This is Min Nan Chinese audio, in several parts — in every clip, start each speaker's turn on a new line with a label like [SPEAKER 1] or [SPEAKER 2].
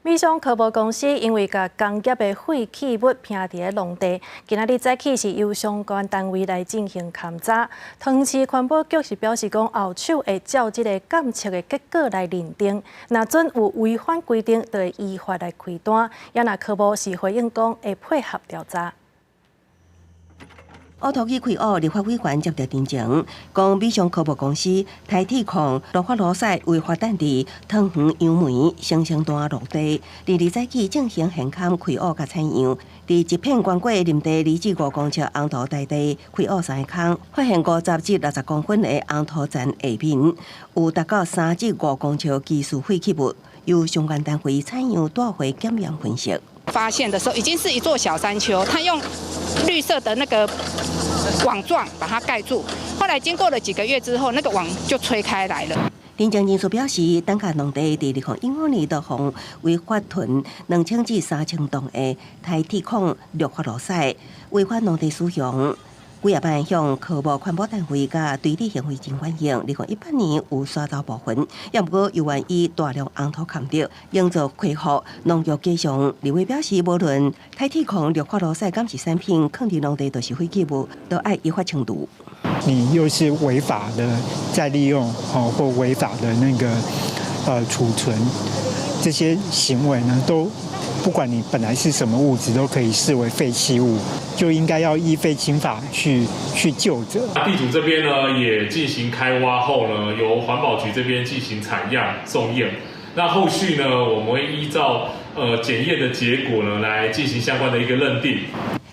[SPEAKER 1] 美商科博公司因為共工業的廢棄物拋佇咧農地，今仔日早起是由相關單位來進行勘查。桃園市環保局是表示講，後手會照這個檢測的結果來認定，若準有違反規定，就會依法來開單。也若科博是回應講，會配合調查。
[SPEAKER 2] 烏塗去開挖立法委員接著陳情，講美商科博公司台鐵礦落法羅賽違法佔地桃園楊梅新生段農地，二日早起進行現勘開挖佮採樣，佇一片寬闊林地2至5公尺紅土台地開挖三個空，發現50至60公分的紅土層下面有達到3至5公尺技術廢棄物，由相關單位採樣帶回檢驗分析。
[SPEAKER 3] 發現的時候已經是一座小山丘，他用綠色的那個網狀把它蓋住。後來經過了幾個月之後，那個網就吹開來了。
[SPEAKER 2] 認證人士表示，單價農地佇2015年就予違法囤2000至3000噸的台鐵礦氯化羅賽，違反農地使用。幾仔擺向科目環保單位佮對地行為真反映，2018年有刷走部分，也毋過猶原以大量紅土崁著，應做恢復農藥加上。立委表示，無論台鐵礦氯化羅賽敢是產品，囥佇農地就是廢棄物，都愛依法懲處。
[SPEAKER 4] 你又是違法的再利用，哦，或違法的那個儲存，這些行為呢，都不管你本來是什麼物質，都可以視為廢棄物，就應該要依廢清法去究責。
[SPEAKER 5] 地主這邊呢，也進行開挖後呢，由環保局這邊進行採樣送驗。那後續呢，我們會依照檢驗的結果呢，來進行相關的一個認定。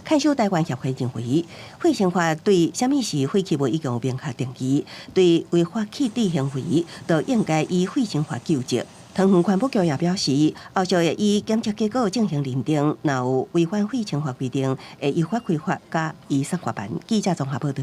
[SPEAKER 2] 看守台灣協會認為，廢清法對啥物是廢棄物已經有明確定義，對違法棄置行為，就應該依廢清法究責。桃園環保局也表示，後續會依檢測結果進行認定，若有違反廢清法規定，會依法開罰佮移送法辦。記者綜合報道。